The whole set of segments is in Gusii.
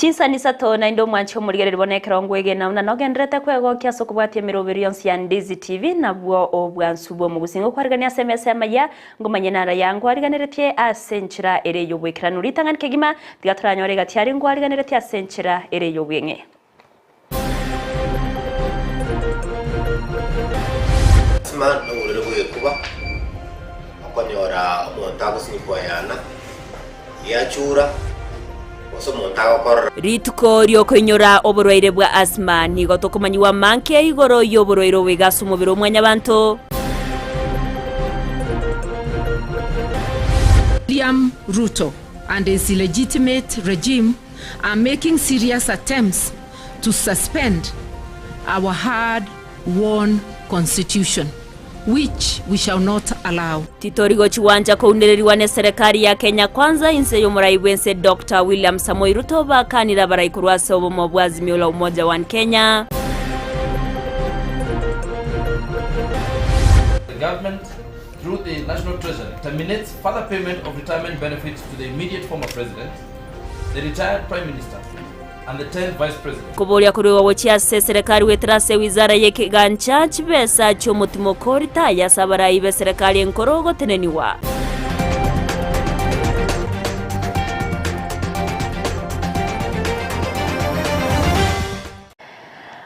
Chinsani isato naende omwanche omorigereria bono ekero ngwegena buna nogendererete kwegokia ase okobwatia emeroberi yonsi ya Ndizi TV nabwo obwansu bw'omogusi. Ngokwarigania ase emesa y'amayia, ngomanye nara ya ngwariganeretie ase enchera ere y'oboikeranu. Ritang'ani kegima, tiga toranyore egati aria ngwariganeretie ase enchera ere y'obweng'e. Asima noborere bw'egekuba, okonyora omonto agosinyikwa yana, giachura, gose omonto agokorora. Rituko ri'okoinyora oborwaire bwa asthma nigo tokomanyigwa amanke igoro y'oborwaire obo iga ase omobere o mwanyabanto. William Ruto and his illegitimate regime are making serious attempts to suspend our hard won constitution which we shall not allow. Titori gochigwancha kounererigwa neserekari ya Kenya Kwanza inse y'omorai bw'ense Doctor William Samoei Ruto bakanire abarai korwa ase obomo bwa Azimio la Umoja One Kenya. The government, through the National Treasury, terminates further payment of retirement benefits to the immediate former president, the retired prime minister, and the 10th vice president. Koboria koruegwa gochia ase eserekari goetera ase ewizara y'ekegancha chibesa chi'omotimoko ritaya ase abarai b'eserekari enkoro gotenenigwa.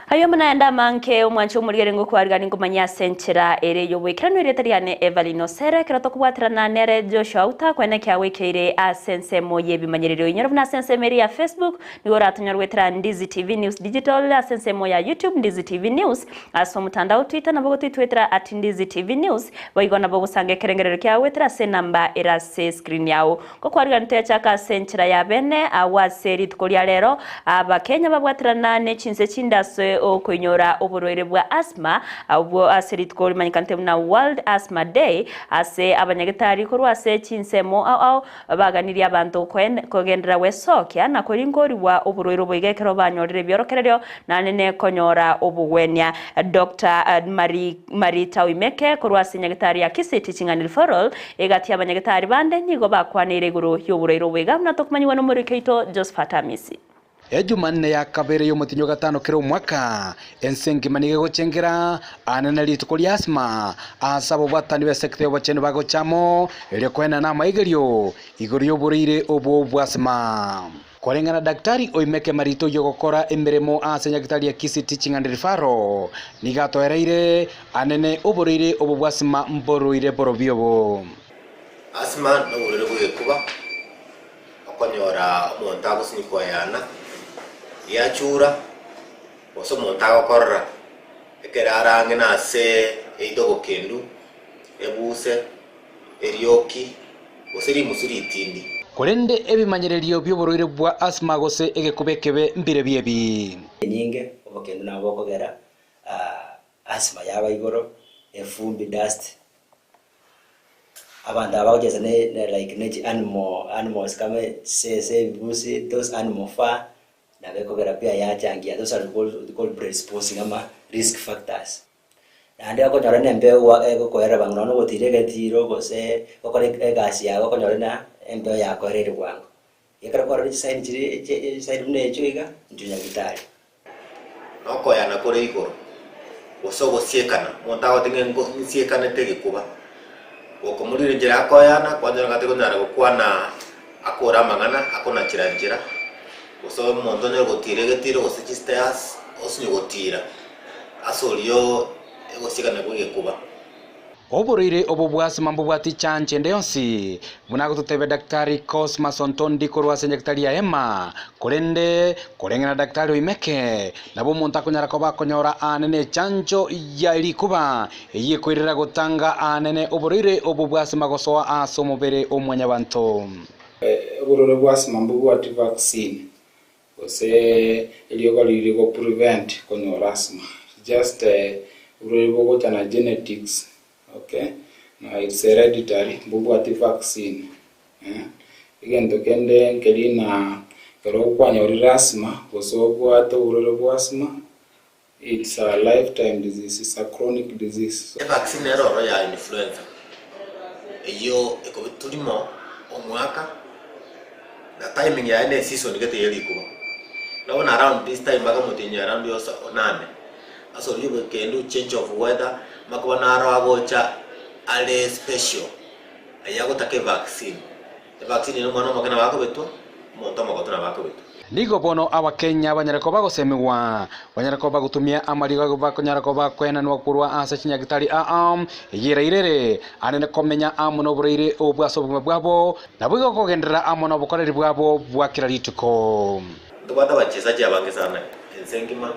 Ayio buna naende amange, omwanche omorigere ngokwarigani ngomanye ase enchera ere y'oboikeranu erieta riane Evelyn Osere, ekero tokobwaterana nere Joshua Auta kwene kiagoikeire ase ensemo y'ebimanyererio inyore buna ase ensemo ere ya Facebook nigo oratonyore goetera Ndizi TV News Digital, ase ensemo ya YouTube Ndizi TV News, ase omotandao Twitter nabo ogotoitwetera at Ndizi TV News, boigo nabo ogosanga ekerengererio kiao goetera ase enamba ere ase escreen yao. Gokwarigani toyachaka ase enchera ya bene, agwo ase rituko ria rero, Abakenya babwaterana ne chinse chinde ase okoinyora oborwaire bwa asthma, obwo ase rituko rimanyekanete buna World Asthma Day, ase abanyagetari korwa ase chinsemo ao ao baganirie abanto kogenderera gwesokia na korinkorigwa oborwaire obo iga ekero banyorire ebiorokererio naende nekonyora obogwenia. Doctor Marita Oimeke korwa ase nyagetari ya Kisii Teaching and Referral Egati y'abanyagetari bande nigo bakwaneire igoro y'oborwaire obo iga buna tokomanyigwa nomoriki oito Josephat Amisi. Ejumanne ya kabere y'omotienyi o gatano kera omwaka, ense engima nigo egochengera anene rituko ria Asima, aase ababwatani b'esekta y'obochenu bagocha amo, erio koenana amaigerio igoro y'oborwaire obwo bw'asima. Koreng'ana Daktari Oimeke Marito oyio ogokora emeremo ase nyagitari ya Kisii Teaching and Referral, nigo atoereire anene oborwaire obo bw'asima mboroire borobio obo. Asima noborwaire bw'egekuba, okonyora omonto agosinyikwa yana, giachura, gose omonto agokorora ekero are ang'e nase either obokendu, ebuse, erioki, gose rimusu ritindi. Korende ebimanyererio bi'oborwaire bwa asthma gose egekuba ekebe mbirobio ebi. Enyinge, obokendu nabo bokogera asthma yaba igoro, efumbi, dust, abanto aba bagochesa ne ne like ne chi animal animals kama chisese, ebibusi, those animal fur, nabo ekogera pia yachangia, those are we call predisposing ama risk factors. Naende okonyora nembeo egokoerera bwango nonya ogotira egetiro gose gokora egasi yago okonyora buna embeo yakoereire bwango. Ekero kwarorire chisaini chiria chisaini buna echio iga, inchuo nyagitari. Nokoyana kore igoro, gose ogosiekana, omonto agote ng'a nsiekanete egekuba, gokomorire enchera akoyana, kwanyora ng'a tarikonyara gokwana akore amang'ana, akonachera nchera, gose omonto onyore gotira egetiro gose chistairs, osinye gotira. Ase oria egosiekana kw'egekuba. Oborwaire obo bw'asima mbobwati chancho ende yonsi, buna agototebia Daktari Cosmas Ontondi korwa ase nyagetari ya Hema. Korende, koreng'ana na Daktari Oimeke, nabo omonto akonyara koba akonyora aane nechancho ya rikuba, eyio ekoirera gotanga aanene oborwaire obo bw'asima gosoa ase omobere o mwanyabanto. Oborwaire bw'asima mbobwati vaccine. Gose eriogo riri go prevent konyora asthma just oborwaire bogocha na genetics okay na it's hereditary mbobwati vaccine eh. Egento kende nkeri na ekero kwanyorire asthma gose obwate oborwaire bwa asthma it's a lifetime disease it's a chronic disease. Evaccine nero oro ya influenza eyio ekobiturimo omwaka na timing yaye ne season gete ye rikuba. Buna bono around this time mpaka omotienyi around ose onane, ase oria obokendu, change of weather, amakoba naro agocha are special, ayio agotaka evaccine. Evaccine ere omwana omoke nabo akobetwa, omonto omogotu nabo akobetwa. Nigo bono Abakenya banyare koba bagosemigwa, banyare koba bagotumia amariga agwo bakonyara koba bakoenanwa korwa ase chinyagitari aa, eyio eraire ere anene komenya amo noboraire obwo ase obogima bwabo, naboigo kogenderera amo nobokoreri bwabo bwa kera rituko. Ntobwate abachesaji abange sana ense engima,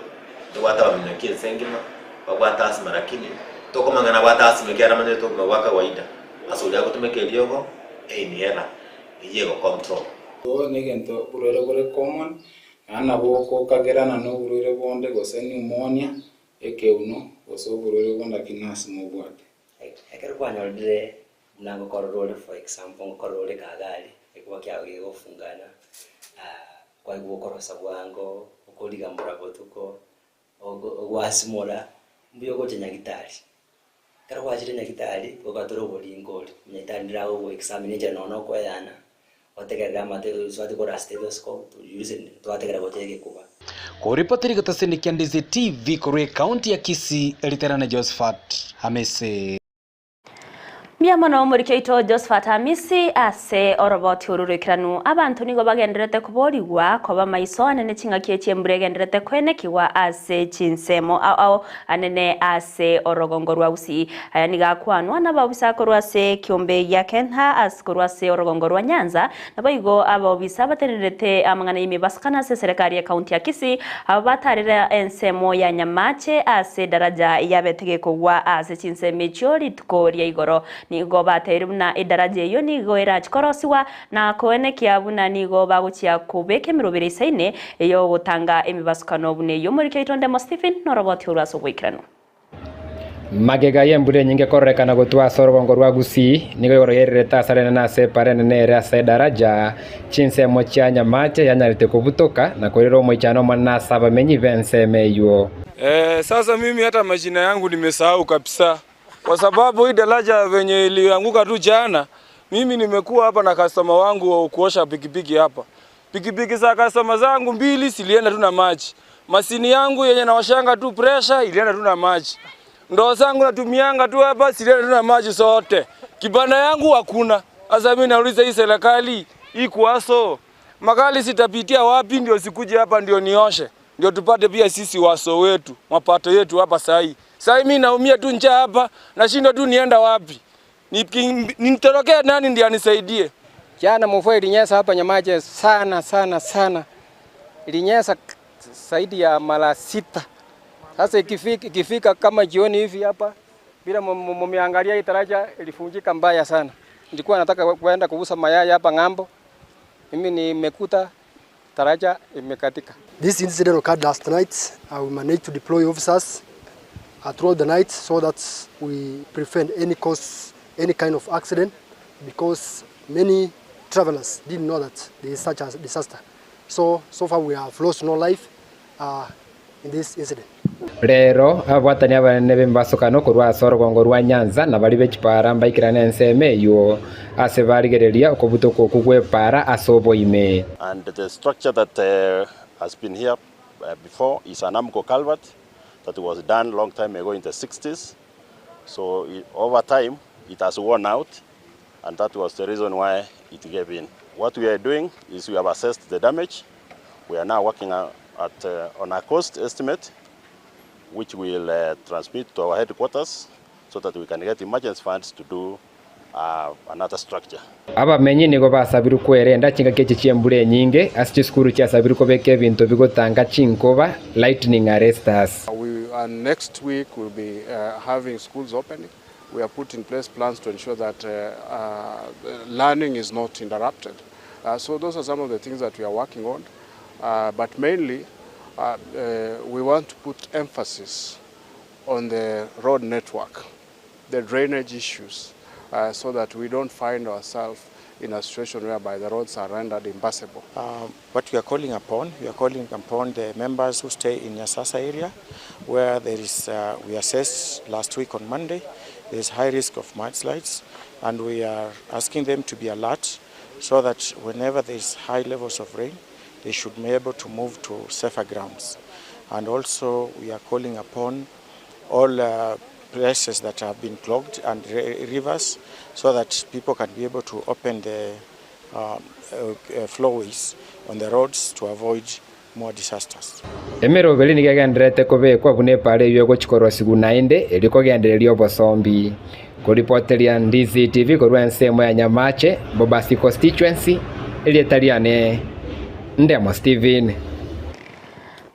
ntobwate abaminyoki ense engima, babwate asthma lakini tokomanya ng'a nabwate asthma ekiagera amanyete obogima bwa kawaida ase oria agotumeka eriogo, einhaler, eyio egocontrol. Obo negento oborwaire bore common, naende nabo ogokagerana na oborwaire bonde gose pneumonia, ekeuno, gose oborwaire bonde lakini asthma obwate. Ekero kwanyorire buna ngokorora ore for example ngokorora ore kagari, egekuba kiago gegofungana, kwaigwa okorosa bwango, okorigamora botuko, ogwasimora, mbuya ogocha nyagitari. Ekero gwachire nyagitari, ogatore oboringo oria, nyagitari ndire agogo examine enchera nonya na okoeyana, otegerere amate oswate kora stethoscope, twategerera gocha egekuba. Koripoteri getasini kia Ndizi TV korwa ekaunti ya Kisii, Eriterane Josephat Hamisi. Mbuya mono omoriki oito Josephat Hamisi ase oroboti oru roikeranu. Abanto nigo bagendererete koborigwa koba maiso anene ching'aki echi embura egendererete koenekigwa ase chinsemo ao ao anene ase orogongo rwa Gusii. Aya nigo akwanwa nababisa korwa ase ekiombe gia Kenha ase korwa ase orogongo rwa Nyanza, naboigo abaobisa batenenerete amang'ana y'emebasukano ase eserekari y'ecounty ya Kisii, abwo batarire ensemo ya Nyamache ase edaraja yabete gekogwa ase chinsemo echio rituko ria igoro. Nigo batebirie buna edaraja eyio nigo erachi korosigwa na koenekia buna nigo bagochia kobeka emerobere isaine ey'ogotanga emebasukano buna eyio. Omoriki oito Ndemo Stephen noroboti orwo ase oboikeranu. Magega y'embura enyinge kororekana gotwa ase orogongo rwa Gusii, nigo igoro yairerete asare enene ase epara enene ere ase edaraja, chinsemo chia Nyamache yanyarete kobutoka na koirera omoichano omonene ase abamenyi b'ensemo eyio. Eh, sasa mimi hata majina yangu nimesahau kabisa kwa sababu hii daraja venye ilianguka tu jana, mimi nimekuwa hapa na customer wangu wa kuosha pikipiki hapa. Pikipiki za customer zangu mbili zilienda tu na maji. Masini yangu yenye nawashanga tu pressure ilienda tu na maji. Ndoo zangu natumianga tu hapa zilienda tu na maji zote. Kibanda yangu hakuna. Sasa mimi nauliza hii serikali hii kuaso magari zitapitia wapi ndio sikuje hapa ndio nioshe ndio tupate pia sisi waso wetu mapato yetu hapa sahi. Sahi mimi naumia tu njaa hapa nashindwa tu nienda wapi. Nitorokee nani ndiye anisaidie? Jana mvua ilinyesha hapa Nyamache sana sana sana, ilinyesha zaidi ya mara sita. Sasa ikifika, ikifika kama jioni hivi hapa bila mumeangalia hii daraja ilivunjika mbaya sana. Nilikuwa nataka kwenda kuuza mayai hapa ng'ambo, mimi nimekuta daraja imekatika. This incident occurred last night. We managed to deploy officers throughout the night so that we prevent any cause, any kind of accident, because many travelers didn't know that there is such a disaster. So, so far we have lost no life in this incident. Rero ababwatani abanene b'embasokano korwa ase orogongo rwa Nyanza na baria be chipara mbaikerane ensemo eyio ase barigereria okobutoka okwo gw'epara ase oboime. And the structure that has been here before is an Amco culvert that was done long time ago in the 60s. So it, over time it has worn out and that was the reason why it gave in. What we are doing is we have assessed the damage. We are now working at, on a cost estimate which will transmit to our headquarters so that we can get emergency funds to do another structure. Abamenyi nigo basabirwe kwerenda chingaki echi chi'embura enyinge ase chisukuru chiasabirwe kobeka ebinto bigotanga chinkoba, lightning arresters. We, next week we'll be having schools opening. We have put in place plans to ensure that learning is not interrupted. So those are some of the things that we are working on. But mainly, we want to put emphasis on the road network, the drainage issues, so that we don't find ourselves in a situation whereby the roads are rendered impassable. What we are calling upon, we are calling upon the members who stay in Nyasasa area, where there is, we assessed last week on Monday, there is high risk of mudslides, and we are asking them to be alert so that whenever there is high levels of rain, they should be able to move to safer grounds. And also we are calling upon all uh, places that have been clogged and rivers so that people can be able to open the um, uh, uh, flowways on the roads to avoid more disasters. Emeroberi nigo egendererete kobekwa buna epaara eyio egochia korwa Siguu naende, erio kogendereria obosombi. Koripoteria Ndizi TV korwa ensemo ya Nyamache, Bobasi Constituency, erieta riane Ndemo Stephen.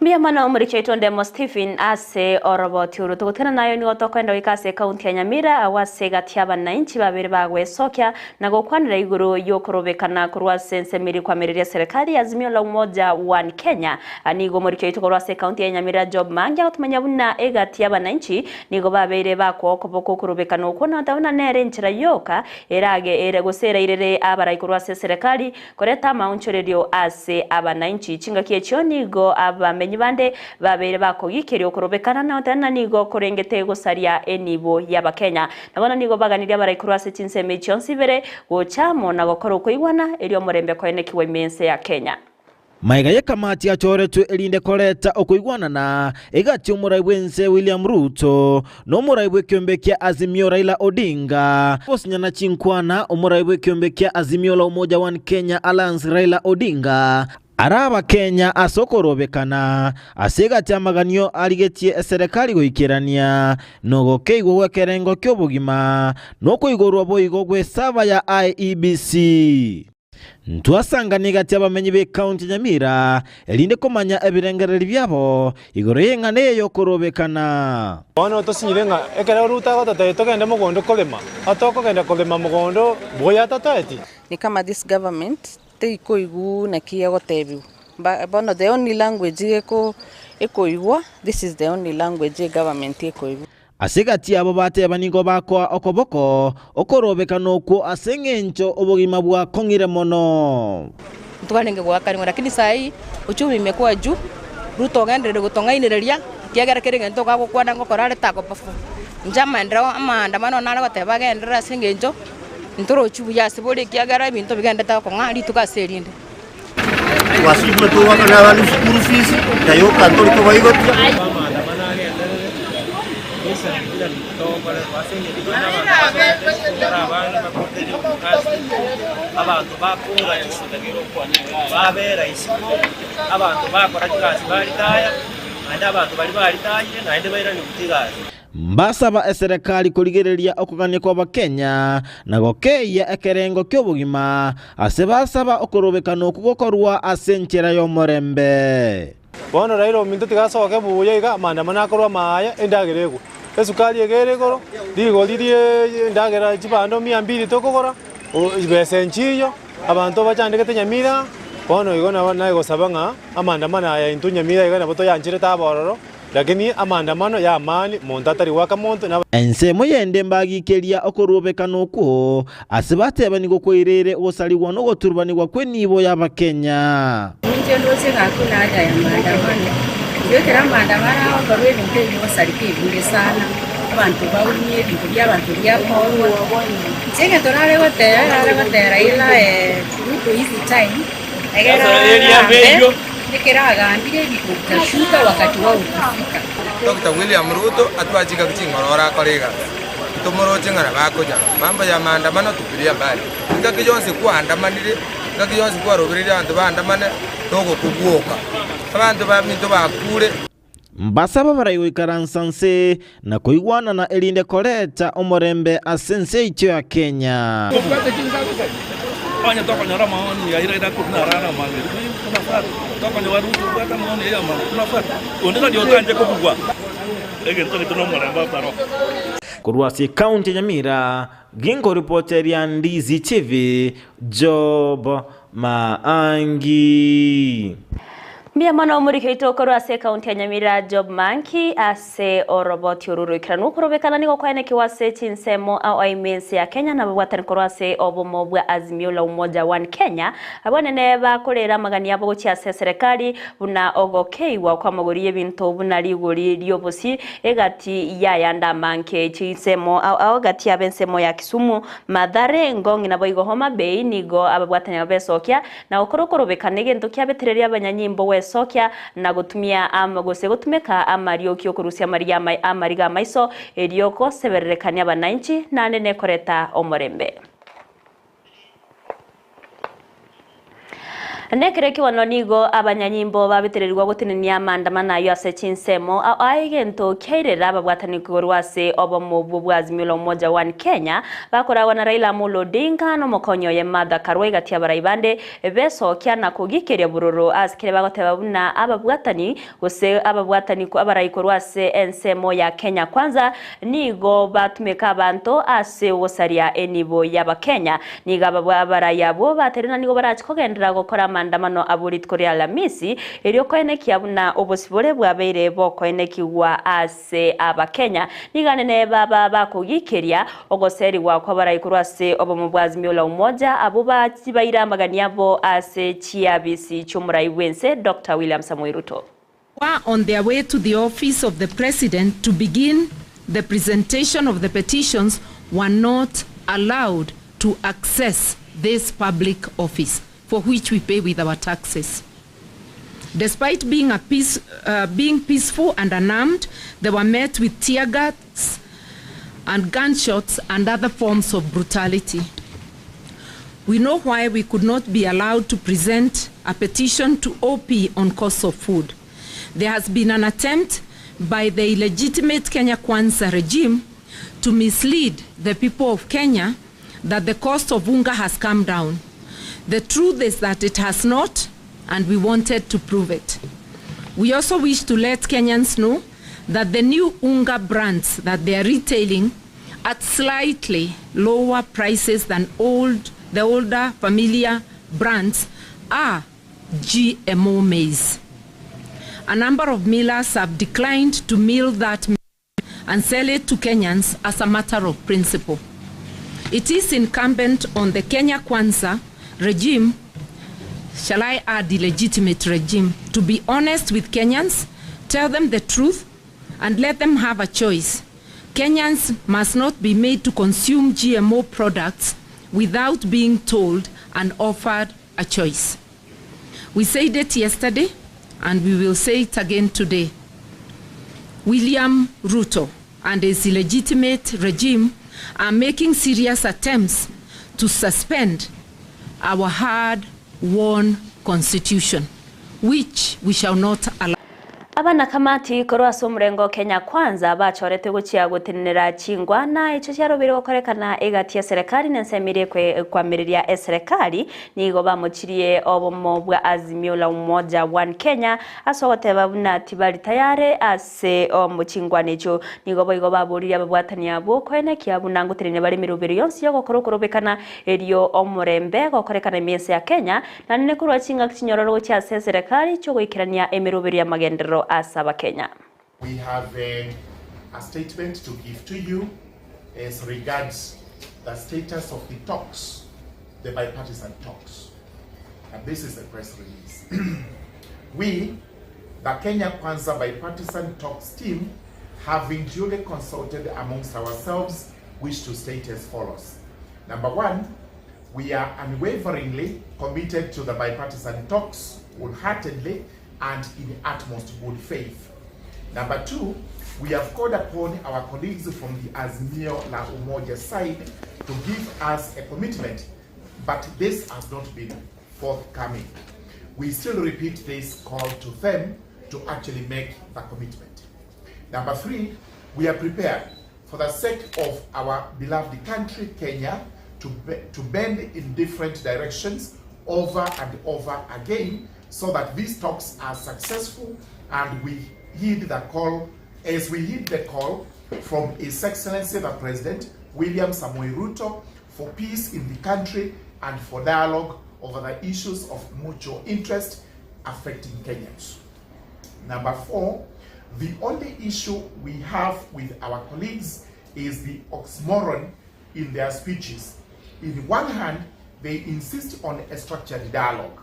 Mbuya mono omoriki oito Ndemo Stephen ase oroboti oro. Togotera nayo nigo tokoenda goika ase ekaunti ya Nyamira agwo ase egati y'abanainchi babere bagwesokia na gokwanera igoro y'okorobekana korwa ase ensemo eria ekoamereria serikali ya Azimio la Umoja One Kenya. Nigo omoriki oito korwa ase ekaunti ya Nyamira Job Mangi agotomanya buna egati y'abanainchi nigo babeire bakoa okoboko okorobekana okwo na goteba buna nere enchera yoka erage ere gose erairere abarai korwa ase eserekari Koreta amaonchorerio ase abanainchi. Chingaki echio nigo abamenyi bande babeire bakogikeria okorobekana na goteba nigo korengete gosaria enibo y'Abakenya. Na bono nigo baganirie abarai korwa ase chinsemo echi chionsi ibere gocha amo na gokora okoigwana erio omorembe koenekigwa ime y'ense ya Kenya. Magega y'ekamati yachoretwe erinde koreta okoigwanana egati y'omorai bw'ense William Ruto na omorai bw'ekeombe kia Azimio Raila Odinga. Gosinyana chinkwana, omorai bw'ekeombe kia Azimio la Umoja One Kenya Alliance Raila Odinga are Abakenya ase okorobekana ase egati y'amaganio arigetie eserekari goikerania nogokeigwa gw'ekerengo ki'obogima nokoigorwa boigo gw'esaba ya IEBC. Ntwasanganie gati y'abamenyi b'ekaunti ya Nyamira erinde komanya ebirengererio biabo igoro y'eng'ana eye y'okorobekana. Bono tosinyire ng'a ekero Ruto agototebia togende mogondo korema, atokogenda korema mogondo boya atatoeti. Ni kama this government teikoigwa naki egotebiwa bono the only language eko ekoigwa this is the only language egovernment ekoigwa. Ase egati yabo bateba nigo bakoa okoboko okorobekana okwo ase engencho obogima bwakong'ire mono. Ntwarenge goaka ring'o lakini saa hii uchumi imekuwa juu, Ruto ogenderire gotong'ainereria ekiagera kera egento ogagokwana ngokora are tagoperform. Inche amaendereo amaandamano nare goteba agenderere ase eng'encho ntorochi buya ase bore ekiagera ebinto bigenderete gokong'a rituko ase erinde. Twasibwe togoakana abana esukuru fees, naye oka ntori kobaigotia. Abanto bakora babera isiko, abanto bakora chigasi baritaya, naende abanto baria baritayire naende bairanigwe chigasi. Mbasaba eserekari korigereria okogania kw'Abakenya na gokeyia ekerengo ki'obogima ase basaba okorobekana okwo gokorwa ase enchera y'omorembe. Bono Raila ominto tiga asoke buya iga, amaandamano akorwe amaaya, endagera egwe. Esukari iga ere igoro, rigori rie endagera chibando mia mbili tokogora, chibesa enchiiyo, abanto bachandegete Nyamira, bono igo nabo nagosaba ng'a amaandamano aya intwe Nyamira iga nabo toyancherete abe ororo, Lakini amaandamano y'amani, monto atari goaka monto, na. Ensemo yende mbagikeria okoruobekana okwo, ase bateba nigo kwairire ogosarigwa na ogoturubanigwa kw'enibo y'Abakenya. Inche ndoche ng'a hakuna haja ya maandamano, igo ekero amaandamano agokorwa ebinto ebi bigosareka ebinge sana, abanto baumia ebinto bia abanto biakorwa. Inche egento nare goteba, nare goteba Raila Ruto easy time, egere agambe. Ekero agambire ebiko bitashuka wakati wao ukifika. Doctor William Ruto atwachika ching'ororo akore egasi, ntomoroche ng'a nabo akonya. Mambo ya maandamano tupiria mbali. Engaki yonsi kwaandamanire, engaki yonsi kwarobereire abanto baandamane, nogokobwoka. Abanto baminto bakure. Mbasaba barai goikaransa nse na koigwanana erinde koreta omorembe ase ense yaito ya Kenya. Onye tokonyora amaoni aye raila korwa narara amang'e tokonyora Ruto obwate amaoni aye amang'e tunafuata onde tari otanche kobugwa egento gete nomorembe ataro. Korwa ase ekaunti ya Nyamira, ginkoripoteria Ndizi TV, Job Maangi. Mbuya mono omoriki oito okorwa ase ekaunti ya Nyamira Job Manki ase oroboti oru roikeranu okorobekana nigo kwaenekiwa ase chinsemo ao ime ense ya Kenya na ababwatani korwa ase obomo bwa Azimio la Umoja One Kenya abwo nene bakorera amagani abo gochia ase eserekari buna ogokeigwa kw'amagori y'ebinto buna rigori ri'obosie egati y'ayande amange chinsemo ao ao gati y'abensemo ya Kisumu, Mathare, Ngong' naboigo Homa Bay nigo ababwatani aba besokia Na gokora okorobekana egento kiabetereria abanyanyimbo gwesokia na gotumia ama gose gotumeka amarioki okorusia amariga ama amariga amaiso, erio gosebererekania abanainchi, naende nekoreta omorembe. Nekero ekio nigo abanyanyimbo babetererigwa gotenenia amaandamano ayio ase chinsemo ao aye egento kiairera ababwatani korwa ase obomo obwo bwa Azimio la Umoja One Kenya bakoragwa na Raila Amolo Odinga na omokonyi oye Martha Karua egati abarai bande besokia na kogikeria bororo ase kere bagoteba buna ababwatani gose ababwatani abarai korwa ase ensemo ya Kenya Kwanza nigo batumeka abanto ase ogosaria enibo y'Abakenya. Nigo ababua abarai abwo baterena nigo barache kogenderera gokora amaandamano abwo rituko ria Alamisi, erio koenekia buna obosibore bwabeire bokoenekigwa ase Abakenya. Nigo anene baba bakogikeria ogoserigwa kw'abarai korwa ase obomo bwa Azimio la Umoja abwo baire amagani abo ase chiabisi chi'omorai bw'ense Doctor William Samoei Ruto. Were on their way to the office of the president to begin the presentation of the petitions were not allowed to access this public office for which we pay with our taxes. Despite being, a peace, uh, being peaceful and unarmed, they were met with tear gas and gunshots and other forms of brutality. We know why we could not be allowed to present a petition to OP on cost of food. There has been an attempt by the illegitimate Kenya Kwanza regime to mislead the people of Kenya that the cost of unga has come down. The truth is that it has not, and we wanted to prove it. We also wish to let Kenyans know that the new unga brands that they are retailing at slightly lower prices than old, the older familiar brands are GMO maize. A number of millers have declined to mill that and sell it to Kenyans as a matter of principle. It is incumbent on the Kenya Kwanza regime, shall I add illegitimate regime, to be honest with Kenyans, tell them the truth, and let them have a choice. Kenyans must not be made to consume GMO products without being told and offered a choice. We said it yesterday, and we will say it again today. William Ruto and his illegitimate regime are making serious attempts to suspend our hard-won constitution, which we shall not allow. Abanakamati korwa ase omorengo o Kenya Kwanza bachoretwe gochia gotenenera chingwana echio chiarobeire gokorekana egati y'eserekari na ensemo eria ekoamereria eserekari nigo bamochirie obomo bwa Azimio la Umoja One Kenya ase ogoteba buna tibari tayare ase chingwana echio. Nigo boigo baboririe ababwatani abwo koenekia buna ngotenenia bare emeroberi yonsi yogokora okorobekana erio omorembe gokorekana ime ense ya Kenya naende korwa chingaki chinyororo gochia ase eserekari chiogoikerania emeroberi y'amagenderero ase Abakenya. We have a, a statement to give to you as regards the status of the talks, the bipartisan talks. And this is a press release. We, the Kenya Kwanza Bipartisan Talks team, having duly consulted amongst ourselves, wish to state as follows. Number one, we are unwaveringly committed to the bipartisan talks wholeheartedly and in utmost good faith. Number two, we have called upon our colleagues from the Azimio La Umoja side to give us a commitment, but this has not been forthcoming. We still repeat this call to them to actually make the commitment. Number three, we are prepared for the sake of our beloved country, Kenya, to, be, to bend in different directions over and over again so that these talks are successful and we heed the call, as we heed the call from His Excellency the President, William Samoei Ruto, for peace in the country and for dialogue over the issues of mutual interest. affecting Kenyans. Number four, the only issue we have with our colleagues is the oxymoron in their speeches. In one hand, they insist on a structured dialogue.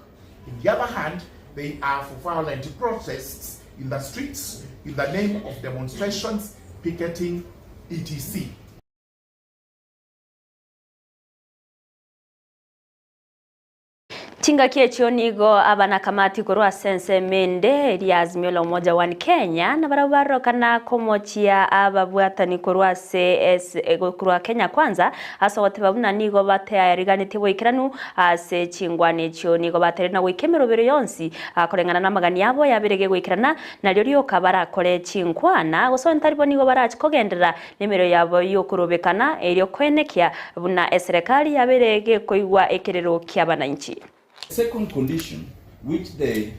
In the other hand, they are for violent protests in the streets in the name of demonstrations, picketing, etc. Chingaki echio nigo abanakamati korwa ase ensemo ende eria Azimio la Umoja One Kenya nabarabwo barorokana komochia ababwatani korwa ase korwa Kenya Kwanza ase ogoteba buna nigo bateariganetie boikeranu ase chingwana echio. Nigo baterire na goika emerobero yonsi koreng'ana namagani abo yabere gegoikerana nario rioka barakore chinkwana gose onye tari bo nigo barache kogenderera nemerero yabo y'okorobekana erio koenekia buna eserekari yabeire gekoigwa ekerero ki'abananchi. Second condition, which they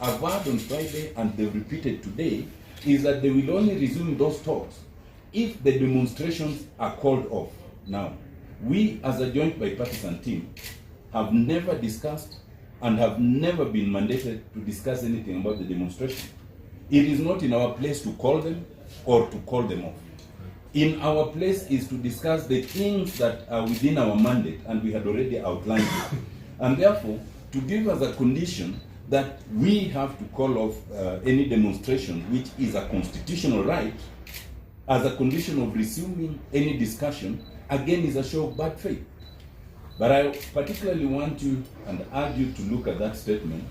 avowed on Friday and they repeated today, is that they will only resume those talks if the demonstrations are called off. Now, we as a joint bipartisan team have never discussed and have never been mandated to discuss anything about the demonstration. It is not in our place to call them or to call them off. In our place is to discuss the things that are within our mandate, and we had already outlined it. And therefore, to give us a condition that we have to call off any demonstration, which is a constitutional right, as a condition of resuming any discussion, again is a show of bad faith. But I particularly want you and urge you to look at that statement.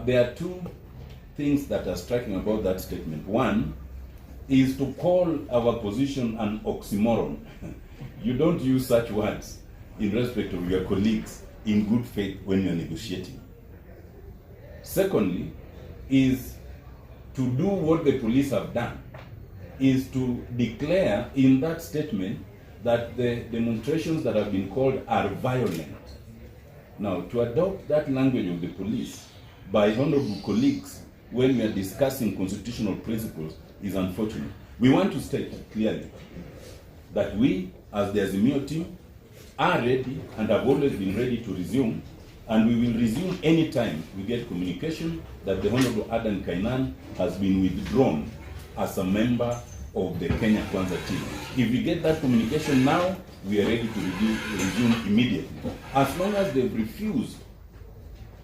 There are two things that are striking about that statement. One is to call our position an oxymoron. You don't use such words in respect of your colleagues in good faith when you're negotiating. Secondly, is to do what the police have done, is to declare in that statement that the demonstrations that have been called are violent. Now, to adopt that language of the police by honorable colleagues when we are discussing constitutional principles is unfortunate. We want to state clearly that we, as the Azimio team, are ready and have always been ready to resume, and we will resume any time we get communication that the Honorable Adan Kainan has been withdrawn as a member of the Kenya Kwanza team. If we get that communication now, we are ready to resume immediately. As long as they've refused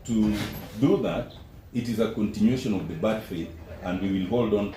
to do that, it is a continuation of the bad faith, and we will hold on.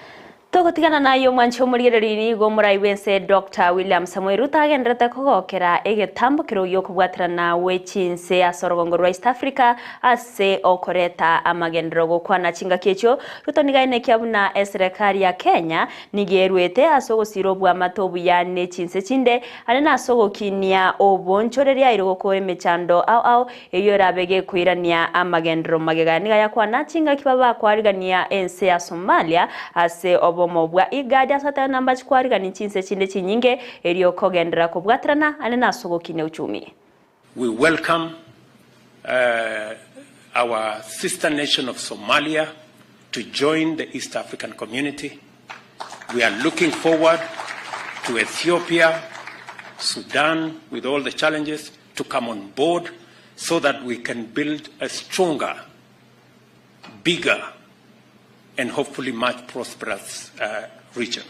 Togotigana naye omwanchi omorigereria nigo omorai bw'ense Doctor William Samoei Ruto agenderete kogokera egetambokero gi'okobwaterana gwe chinse ase orogongo rwa East Africa ase okoreta amagenderero gokwana chingaki echio. Ruto nigo aenekia buna eserekari ya Kenya nigo erwete ase ogosira obwamate obuya ne chinse chinde are nase ogokinia obonchoreria aire gokora emechando ao ao eyio erabe gekoirania amagenderero magega. Nigo ayakwana chingaki babakwarigania ense ya Somalia ase obomo bwa IGAD ase atari namba chikwarigania chinse chinde chinyinge erio kogenderera kobwaterana ande nase ogokinia uchumi. We welcome our sister nation of Somalia to join the East African community. We are looking forward to Ethiopia, Sudan, with all the challenges, to come on board so that we can build a stronger, bigger, and hopefully much prosperous region.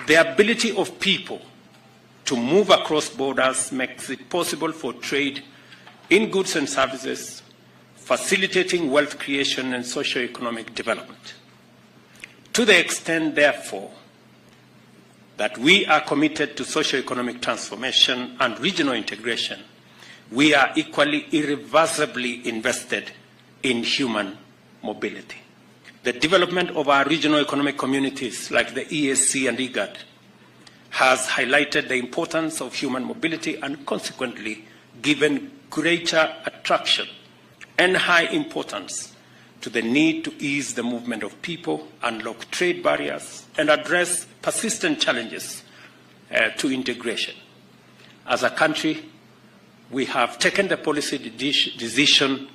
The ability of people to move across borders makes it possible for trade in goods and services, facilitating wealth creation and socio-economic development. To the extent, therefore, that we are committed to socio-economic transformation and regional integration, we are equally irreversibly invested in human mobility. The development of our regional economic communities like the EAC and IGAD has highlighted the importance of human mobility and consequently given greater attraction and high importance to the need to ease the movement of people, unlock trade barriers, and address persistent challenges to integration. As a country, we have taken the policy decision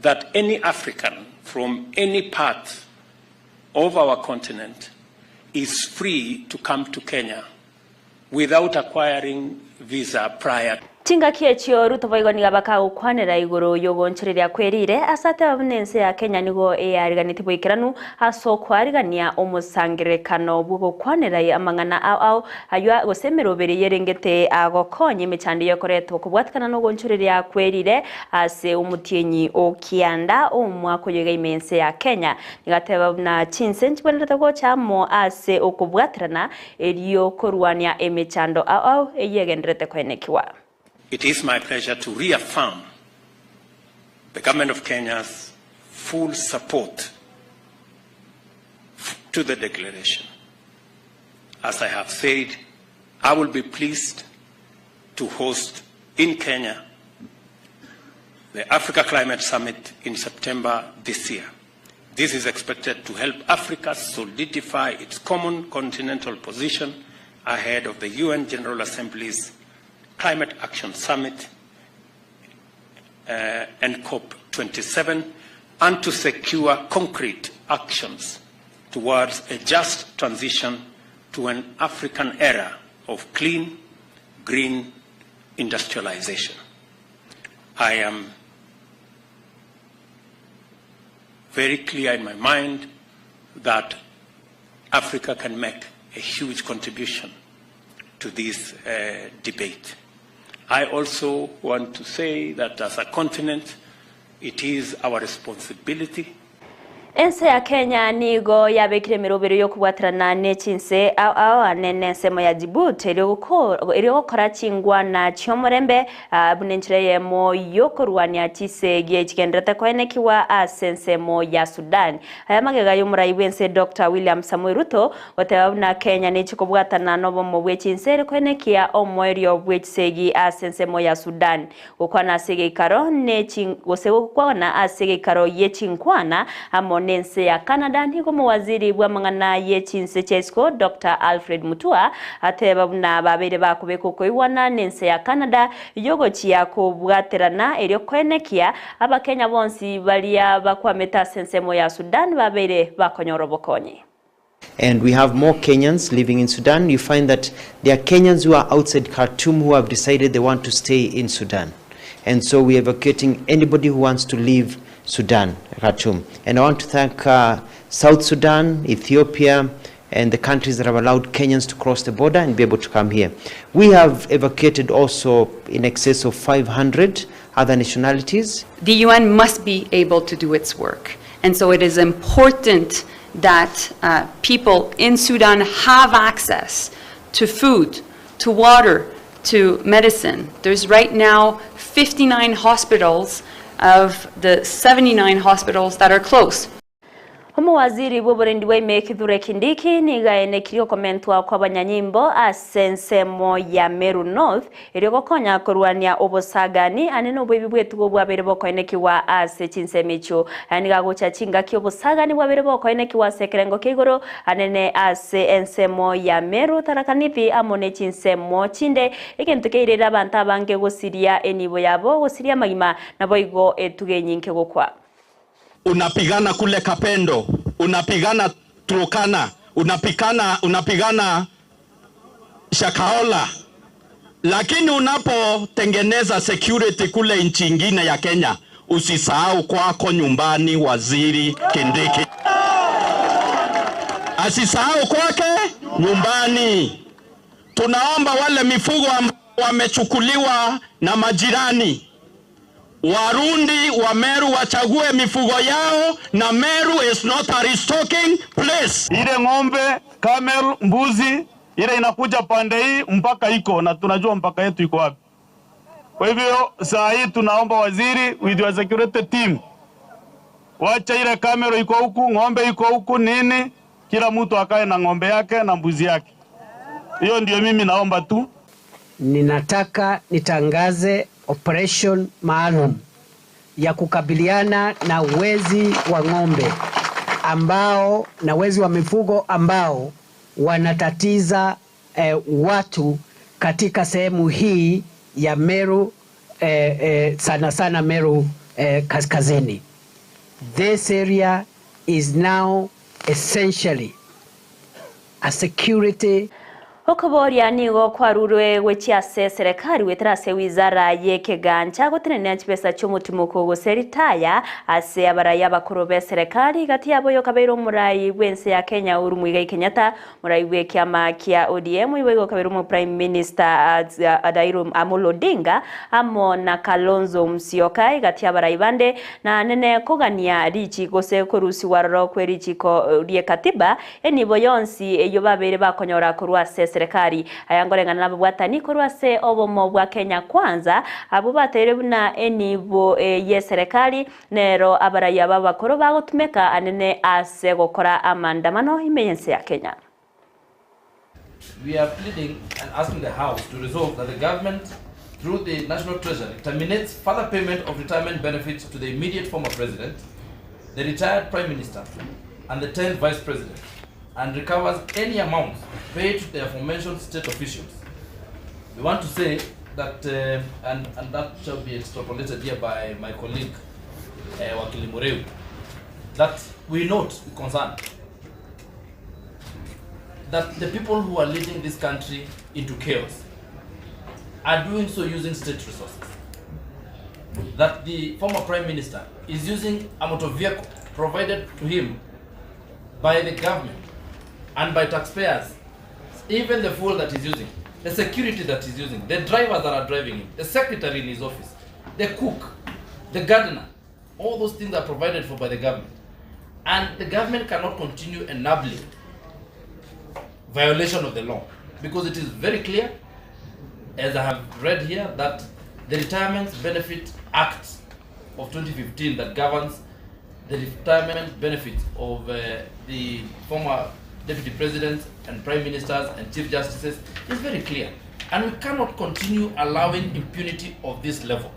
that any African from any part of our continent is free to come to Kenya without acquiring visa prior. Chingaki echio Ruto boigo nigo bakagokwanera igoro y'ogoonchoreria kwerire ase ateba buna ense ya Kenya nigo eyariganetie boikeranu ase okoarigania omosangererekano bw'ogokwanera amang'ana ao ao ayio gose emeroberi yerengete agokonya emechando y'okoretwa kobwatikana n'ogoonchoreria kwerire ase omotienyi o kianda omwaka oyo iga ime ense ya Kenya. Nigo ateba buna chinse nchibwenerete gocha amo ase okobwaterana erio korwania emechando ao ao eyio egendererete koenekiwa. It is my pleasure to reaffirm the Government of Kenya's full support to the declaration. As I have said, I will be pleased to host in Kenya the Africa Climate Summit in September this year. This is expected to help Africa solidify its common continental position ahead of the UN General Assembly's Climate Action Summit and COP27, and to secure concrete actions towards a just transition to an African era of clean, green industrialization. I am very clear in my mind that Africa can make a huge contribution to this debate. I also want to say that as a continent, it is our responsibility Ense ya Kenya nigo yabekire emerobero y'okobwaterana ne chinse ao ao ane nensemo ya Djibouti erio gokora chingwana chi'omorembe buna enchera eyemo y'okorwania chisegi echigendererete koenekigwa ase ensemo ya Sudan. Aya magega y'omorai bw'ense Doctor William Samoei Ruto goteba buna Kenya nechi kobwatana nobomo bwe chinse ere koenekia omoerio bwe chisegi ase ensemo ya Sudan. Gokwana ase egeikaro ne gose gokwana ase egeikaro ye chinkwana amo nense ya Canada nigo omowaziri bw'amang'ana ye chinse chia isiko Doctor Alfred Mutua ateba buna babeire bakobeka okoigwana nense ya Canada yogochia kobwaterana erio koenekia abakenya bonsi baria bakwamete ase ensemo ya Sudan babeire bakonyora obokonyi. And we have more Kenyans living in Sudan. You find that there are Kenyans who are outside Khartoum who have decided they want to stay in Sudan. And so we are evacuating anybody who wants to leave Sudan, Khartoum. And I want to thank South Sudan, Ethiopia, and the countries that have allowed Kenyans to cross the border and be able to come here. We have evacuated also in excess of 500 other nationalities. The UN must be able to do its work. And so it is important that people in Sudan have access to food, to water, to medicine. There's right now 59 hospitals of the 79 hospitals that are closed. Omowaziri bw'oborendi bwa ime Kithure Kindiki nigo aenekirie okomentwa kw'abanyanyimbo ase ensemo ya Meru North erio gokonya korwania obosagani ane na oboibi bw'etugo bwabeire bokoenekigwa ase chinsemo echio. Aya nigo agocha chingaki obosagani bwabeire bokoenekigwa ase ekerengo kia igoro anene ase ensemo ya Meru, Tharaka Nithi amo ne chinsemo chinde egento keirere abanto abange gosiria enibo yabo gosiria amagima naboigo etugo enyinge gokwa. Unapigana kule Kapendo, unapigana Turkana, unapigana Shakahola, lakini unapotengeneza security kule nchi ingine ya Kenya, usisahau kwako nyumbani Waziri Kindiki. Asisahau kwake nyumbani. Tunaomba wale mifugo ambao wamechukuliwa na majirani Warundi wa Meru wachague mifugo yao, na Meru is not a restocking place. Ile ng'ombe, camel, mbuzi ile inakuja pande hii mpaka iko na tunajua mpaka yetu iko wapi. Kwa hivyo saa hii tunaomba waziri with your security team, wacha ile kamera iko huku, ng'ombe iko huku, nini, kila mtu akae na ng'ombe yake na mbuzi yake. Hiyo ndio mimi naomba tu. Ninataka nitangaze operation maalum ya kukabiliana na wezi wa ng'ombe ambao na wezi wa mifugo ambao wanatatiza watu katika sehemu hii ya Meru, sana sana Meru kaskazini. This area is now essentially a security. Okoboria nigo kwarurwe gochia ase eserekari goetera ase wizara y'ekegancha gotenenera chibesa chi'omotimoko gose ritaya ase abarai abakoro b'eserekari gati yabo oyokabeire omorai bw'ense ya Kenya Uhuru Muigai Kenyatta, Morai bw'ekiama kia ODM oyo boigo okabeire omo Prime Minister Raila Amolo Odinga amo na Kalonzo Musyoka egati y'abarai bande na nene kogania richiko gose korusigwa aroro kwe richiko ri'ekatiba enibo yonsi eyio babeire bakonyora korwa ase eserekari. Aya nkoreng'ana nababwatani korwa ase obomo bwa Kenya Kwanza abwo bateire buna enibo y'eserekari Nero abarai aba abakoro bagotumeka anene ase gokora amaandamano ime y'ense ya Kenya. We are pleading and asking the House to resolve that the government, through the National Treasury, terminates further payment of retirement benefits to the immediate former president, the retired prime minister, and the 10th vice president, and recovers any amounts paid to the aforementioned state officials. We want to say that, uh, and, and that shall be extrapolated here by my colleague, uh, Wakili Mureu, that we note with concern that the people who are leading this country into chaos are doing so using state resources. That the former prime minister is using a motor vehicle provided to him by the government and by taxpayers, even the fuel that he's using, the security that he's using, the drivers that are driving him, the secretary in his office, the cook, the gardener, all those things are provided for by the government. And the government cannot continue enabling violation of the law because it is very clear, as I have read here, that the Retirement Benefit Act of 2015 that governs the retirement benefits of uh, the former deputy presidents and prime ministers and chief justices is very clear. And we cannot continue allowing impunity of this level.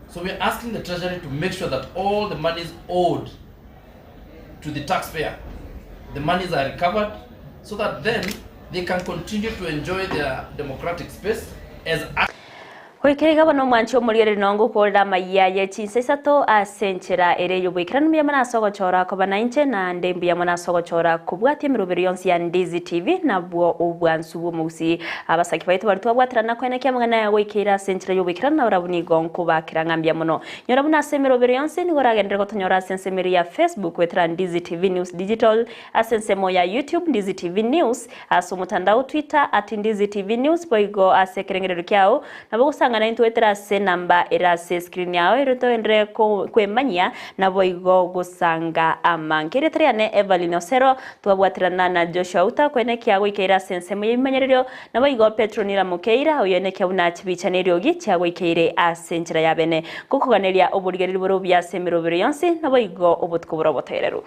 So we're asking the Treasury to make sure that all the monies owed to the taxpayer, the monies are recovered so that then they can continue to enjoy their democratic space as Goikera iga bono omwanchi omorigereria nongo okoorera amayia ye chinsa isato ase enchera ere y'oboikeranu mbuya mono ase ogochora koba nainche naende mbuya mono ase ogochora kobwatia emerobero yonsi ya Ndizi TV nabwo obwansu bw'omogusii abasaki baito baria twabwaterana koenekia amang'ana aya goikeire ase enchera y'oboikeranu nabarabwo nigo nkobakera ng'a mbuya mono. Nyora buna ase emerobero yonsi nigo oragenderere gotonyora ase ensemo eria ya Facebook goetera Ndizi TV News Digital ase ensemo ya YouTube Ndizi TV News Ase omotandao Twitter at Ndizi TV News boigo ase ekerengererio kiao nabo ogosangana intwe goetera ase enamba ere ase escreen yao erio togenderere kwemanyia naboigo gosanga amange. Erieta riane Evelyn Osero twabwaterana na Joshua Outa koenekia goikeire ase ensemo y'ebimanyererio naboigo Petro Nira Mokeira oyo enekia buna chibicha na eriogi chiagoikeire ase enchera ya bene. Ngokoganeria oborigereria bore obuya ase emerobero yonsi naboigo obotuko bore obotoereru.